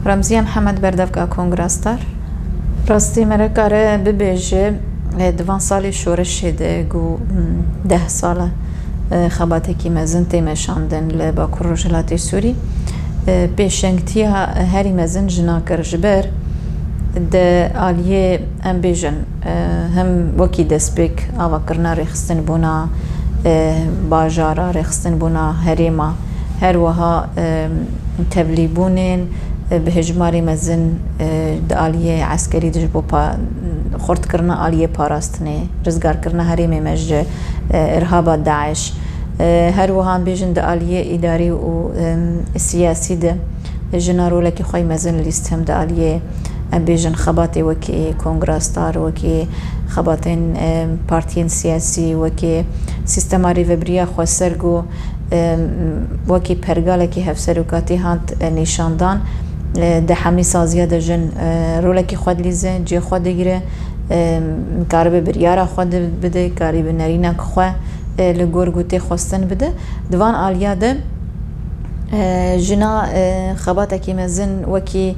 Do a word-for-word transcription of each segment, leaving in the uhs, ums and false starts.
Remziye Mihemed, berdevka Kongra Star. Rastî me re kare bibêje, e, di van salê şoreşê de ku, hmm, deh sal e, e, xebatekî mezin tê meşandin li Bakur Rojhilatê Sûrî. E, pêşengtiya herî mezin jina kir ji ber di aliyê, em bêjin, e, him wekî destpêk avakirina rêxistinbûna, e, bajara, rêxistinbûna herêma, her wiha, e, tevlîbûnên, e, bi hejmarê mezin, e, di aliyê eskerî de ji bo pa-, xurtkirina aliyê parastinê, rizgarkirina herêmê me ji, e, irhaba DAIŞ. E, her wiha em bêjin di aliyê îdarî û, e, siyasî de jina rolekî xwe yî mezin lîst, him di aliyê, em bêjin, xebatê wekî Kongra Star, wekî xebatên, e, partiyên siyasî, wekî sîstema rêvebiriya xweser ku, e, wekî pergalekî hevserokatî hat, e, nîşandan, e, di hemî saziya de jin, e, rolekî xwe dilîze, cihê xwe digire, e, karibe biryara xwe di-, bide, karibe nerîna xwe, e, li gor ku tê xwestin bide. Di van aliya de, e, jina, e, xebatekî mezin wekî,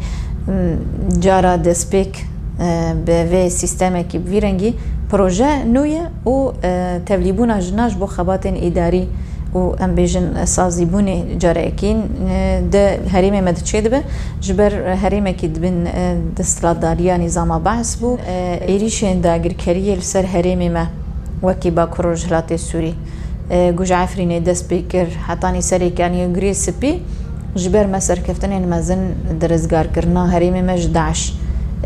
m, cara destpêk, e, bi vê sîstemekî, bi vî rengî proje nû ye û, e, tevlîbûna jina ji bo xebatên îdarî û, em bêjin, sazîbûnê carekî, e, di herêmê me de çêdibe. Ji ber herêmekî di bin, e, desthilatdariya nîzama Bees bû. E, êrîşên dagirkeriyê li ser herêmê me wekî Bakur Rojhilatê Sûrî, e, ku ji Efrînê dest pê kir hetanî Serêkaniyê û Girê Spî, ji ber me serkeftinên mezin di rizgarkirina herêmê me ji DAIŞ,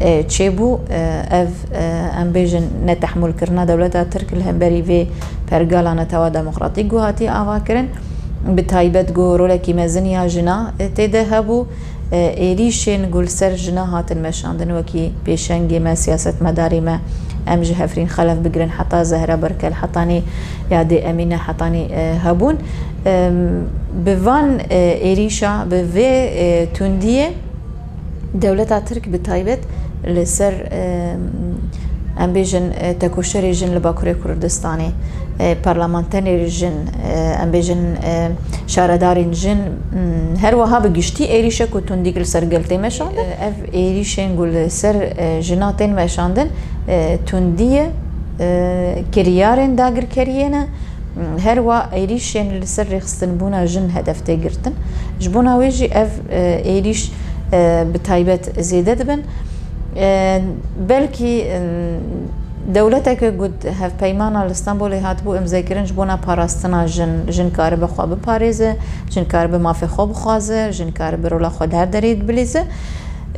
e, çêbû. E, ev, e, em bêjin, netehmûlkirina dewleta Tirk li hemberî vê pergala netewa demokratîk ku hatî avakirin, bi taybet ku rolekî mezin ya jina, e, tê de hebû. E, êrîşên ku li ser jina hatin meşandin, wekî pêşengê me, siyasetmedarê me, em ji Hefrîn Xelef bigirin heta Zehra Berkel, hetanî Yadê Emîne, hetanî, e, hebûn. Em, bi van, e, êrîşa, bi vê, e, tundiyê dewleta Tirk bi taybet li ser, e, em bêjin, e, tekoşerê jin li Bakurê Kurdistanê, e, parlamenterê jin, e, em bêjin, e, şaredarên jin, m, her wiha bi giştî êrîşek û tundîk li ser gel tê meşandin. E, ev êrîşên ku li ser, e, jina tên meşandin, e, tundî ye, e, kiryarên dagirkeriyê ne, m, her wiha êrîşên li ser rêxistinbûna jin hedef tê girtin. Ji bona wê jî ev, e, êrîş, e, bi taybet zêde dibin. E, belkî, e, dewleteke ku hevpeymana li Stenbolê hatibû imzekirin ji bona parastina jin, jin karibe xwe biparêze, jin karibe mafê xwe bixwaze, jin karibe rola xwe di her derê bilîze.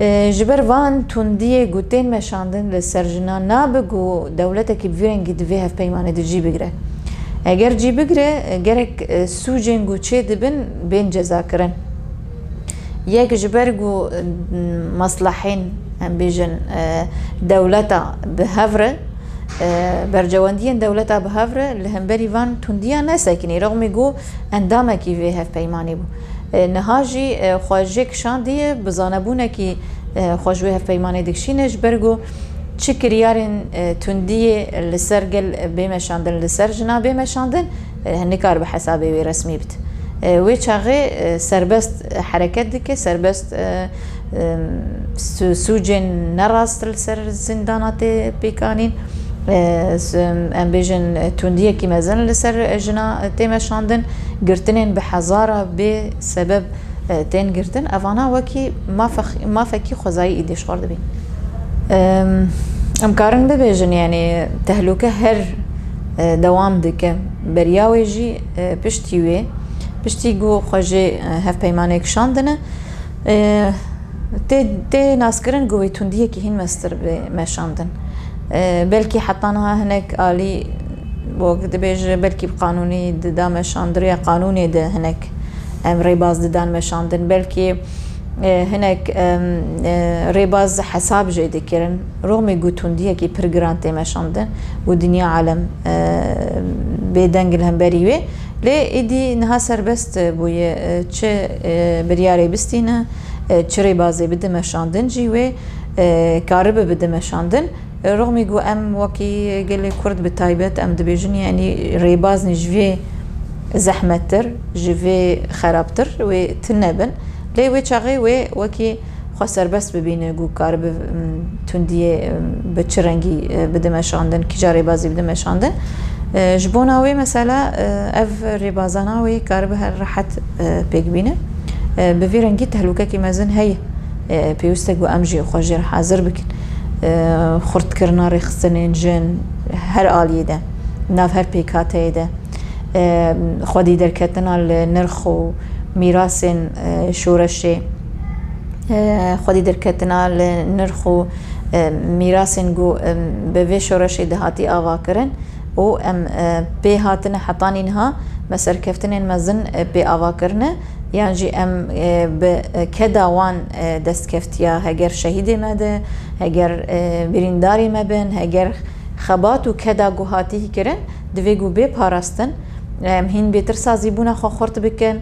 E, ji ber van tundiyê ku tên meşandin li ser jina, nabe ku dewletekî bi vî rengî di vê hevpeymanê de cî bigire. Eger cî bigire, gerek, e, sûcên ku çê dibin bên cezakirin. Yek ji ber ku, e, meslehên, em bêjin, e, dewleta bi hev re, e, bercewendiyên dewleta bi hev re li hemberî van tundiya nesekinî. Rexmî ku endamekî vê hevpeymanê bû. E, niha jî, e, xwe jê kişandiye, bi zanebûnekî, e, xwe ji wê hevpeymanê dikişîne, ji ber ku çi kiryarên, e, tundiyê li ser gel bê meşandin, li ser jina bê meşandin, e, nikaribe hesabê wê resmî bit. E, wê çaxê, e, serbest hereket dike, serbest, e, e, su-, sûcên nerast li ser zindana tê pêkanîn. E, s-, em bêjin, e, tundiyekî mezin li ser jina tê meşandin, girtinên bi hezara bê sebeb, e, tên girtin. Evana wekî mafex-, mafekî xwezayî îdî ji xwe re dibîn. Em, em karin bibêjin, yanî tehlûke her, e, dewam dike. Beriya wê jî, e, piştî wê, piştî ku xwe jê, e, hevpeymanê kişandine, e, tê, tê naskirin ku wê tundiyekî hîn mestir bê meşandin. E, belkî heta niha hinek alî, wek dibêje, belkî bi qanûnî dida meşandin ya qanûnê de hinek em rêbaz didan meşandin. Belkî, e, hinek, em, e, rêbaz hesab jê dikirin. Rûmê ku tundiyekî pir giran tê meşandin û dinya alem, e, bêdeng li hemberî wê. Lê êdî niha serbest bûye, e, çi, e, biryarê bistîne, e, çi rêbazê bide meşandin jî wê, e, karibe bide meşandin. E, rûmî ku em wekî gelê Kurd bi taybet em dibêjin, yanî rêbazên ji vê zehmettir, ji vê xerabtir wê tune bin. Lê wê çaxê wê wekî xwe serbest bibîne ku karibe, em, tundiyê, em, bi çi rengî, e, bide meşandin, kîja rêbazî bide meşandin. E, ji bona wê mesela, e, ev rêbazana wê karibe her rehet, e, pêk bîne. E, bi vî rengî tehlûkekî mezin heye. E, pêwîst e ku em jî xwe jê re hazir bikin. E, xurtkirina rêxistinên jin her aliyê de, nav her pêkhateyê de, e, xwedî derketina li nirx û mîrasên, e, şoreşê, e, xwedî derketina li nirx û, e, mîrasên ku, e, bi vê şoreşê dihatî avakirin û em, e, pê hatine hetanî niha me serkeftinên mezin, e, pê ava kirine, yan jî em, e, bi, e, keda wan, e, destkeftiya, heger şehîdê me de, heger, e, birîndarê me bin, heger xebat û keda ku hatî kirin, divê ku bê parastin. Em hîn bêtir sazîbûna xwe xurt bikin.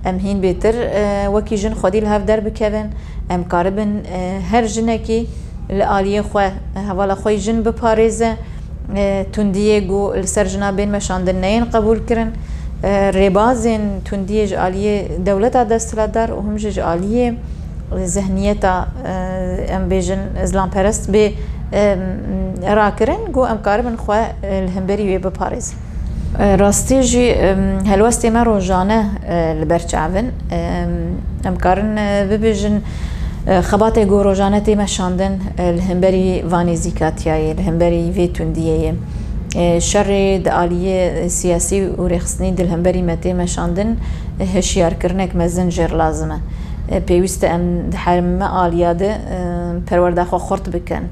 Em hîn bêtir, e, wekî jin xwedî li hev derbikevin. Em karibin, e, her jinekî li aliyê xwe, e, hevala xwe yî jin biparêze. E, tundiyê ku li ser jina bên meşandin neyên qebûl kirin. E, rêbazên tundiyê ji aliyê dewleta desthilatdar û him jî ji aliyê zihniyeta, e, em bêjin, zilamperest bê, e, rakirin ku em karibin xwe, e, li hemberî wê biparêzin. E, rastî jî, e, helwestê me rojane, e, li ber çav in. E, em karin, e, bibêjin, e, xebatê ku rojane tê meşandin, e, li hemberî van nêzîkatiyayê, li hemberî vê tundiyê ye. E, şerê di aliyê siyasî û rêxistinî di li hemberî me tê meşandin, e, hişyarkirinek mezin jê re lazim e. E, pêwîst e em di heme aliya de, e, perwerda xwe xurt bikin.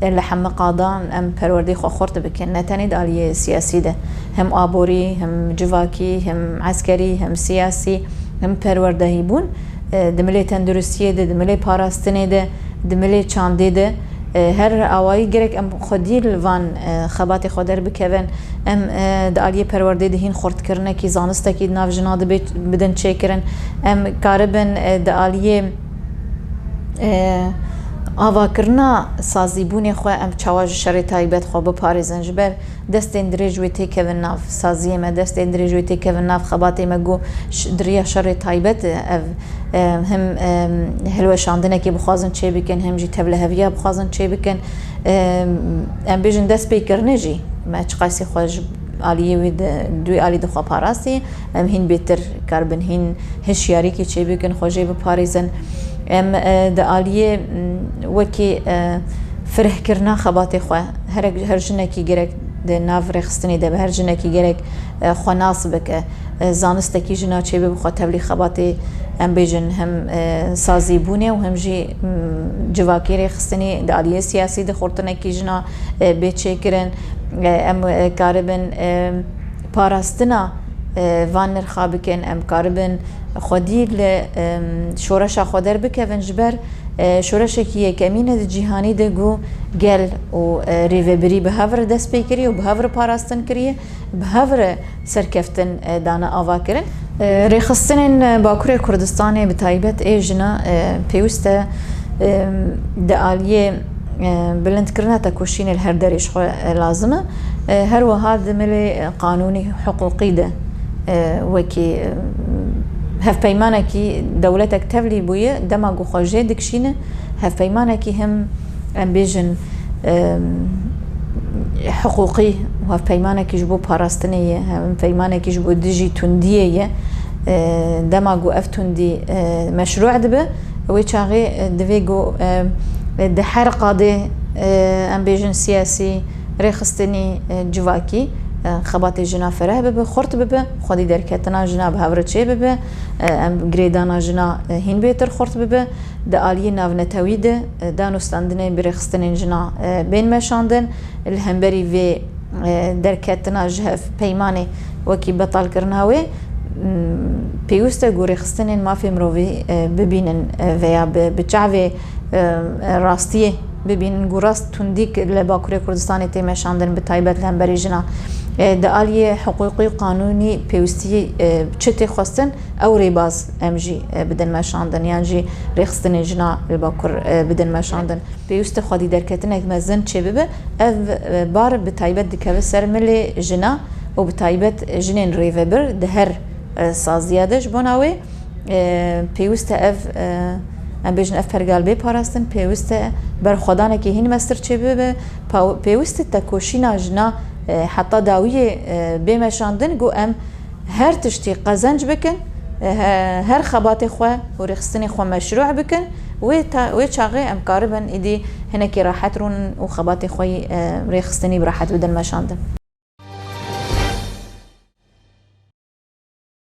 E, li heme qadan em perwerdê xwe xurt bikin. Ne tenê di aliyê siyasî de. Hem aborî, hem civakî, hem eskerî, hem siyasî, hem perwerdehî bûn. E, di milê tenduristiyê de, di milê parastinê de, di milê çandê de, e, her awayî gerek em xwedî li van, e, xebatê xwe derbikevin. Em, e, di aliyê perwerdê de hîn xurtkirinekî, zanistekî di nav jina de bê-, bidin çêkirin. Em karibin, e, di aliyê, e, avakirina sazîbûnê xwe em çawa ji şerê taybet xwe biparêzin. Ji ber destên dirêj wê têkevin nav saziyê me, destên dirêj wê têkevin nav xebatê me, ku ş-, di riya şerê taybet e ev, e, him, e, hilweşandinekê bixwazin çêbikin, him jî tevliheviya bixwazin çêbikin. E, em bêjin destpêkirinê jî me çiqasî xwe ji aliyê wê di, di wê alî de xwe parastî, em hîn bêtir karibin hîn hişyarîkî çêbikin, xwe jê biparêzin. Em, e, di aliyê, m, wekî, e, firehkirina xebatê xwe, her, her jinekî gerek di nav rêxistinê de be, her jinekî gerek, e, xwe nas bike, e, zanistekî jina çêbibe, xwe tevlî xebatê, em bêjin, hem, e, sazîbûnê û hem jî, m, civakî rêxistinî di aliyê siyasî de xurtinekî jina, e, bê çêkirin. E, em, e, karibin, e, parastina, e, van nirxa bikin, em karibin xwedî li, em, şoreşa xwe derbikevin, ji ber, e, şoreşekî yekemîn e di cîhanî de ku gel û, e, rêvebirî bi hev re dest pê kiriye û bi hev re parastin kiriye, bi hev re serkeftin, e, dane avakirin. E, rêxistinên, e, Bakurê Kurdistanê bi taybet ê jina, e, pêwîst e, em, di aliyê, e, bilindkirina tekoşînê li her derê ji xwe, e, lazim e. E, her wiha di milê, e, qanûnî hiqûqî de, e, wekî, e, hevpeymanekî dewletek tevlî bûye, dema ku xwe jê dikişîne, hevpeymanekî him, em bêjin, em, hiqûqî û hevpeymanekî ji bo parastinê ye, hevpeymanekî ji bo dijî tundiyê ye. E, dema ku ev tundî, e, meşrû dibe, wê çaxê, e, divê ku, e, di her qadê, e, em bêjin siyasî, rêxistinî, e, civakî, e, xebatê jina fereh bibe, xurt bibe, xwedî derketina jina bi hev re çê bibe, e, em girêdana jina, e, hîn bêtir xurt bibe. Di aliyê navnetewî de, e, danûstandinên bi rêxistinên jina, e, bên meşandin. Li hemberî vê, e, derketina ji hev peymanê wekî betalkirina wê, m, pêwîst e ku rêxistinên mafê mirovî, e, bibînin, e, veya bi, bi çavê, e, rastiyê bibînin ku rast tundîk li Bakurê Kurdistanê tê meşandin, bi taybet li hemberî jina. E, di aliyê hiqûqî û qanûnî pêwîstî, e, çi tê xwestin, ew rêbaz em jî, e, bidin meşandin, yan jî rêxistinên jina li Bakur, e, bidin meşandin. Pêwîst e xwedî derketinek mezin çêbibe. Ev, e, bar bi taybet dikeve ser milê jina û bi taybet jinên rêvebir di her, e, saziya de. Ji bona wê, e, pêwîst e ev, e, Em bêjin ev pergal bê parastin, pêwist e berxwedanekî hîn mestir çêbibe, pa-, pêwist e tekoşîna jina, e, heta dawiyê, e, bê meşandin, ku em her tiştî qezenc bikin, e, he-, her xebatê xwe û rêxistinê xwe meşrû bikin, wê ta-, wê çaxê em karibin êdî hinekî rahet rûnin û xebatê xwe yî, e, rêxistinî bi rahet bidin meşandin.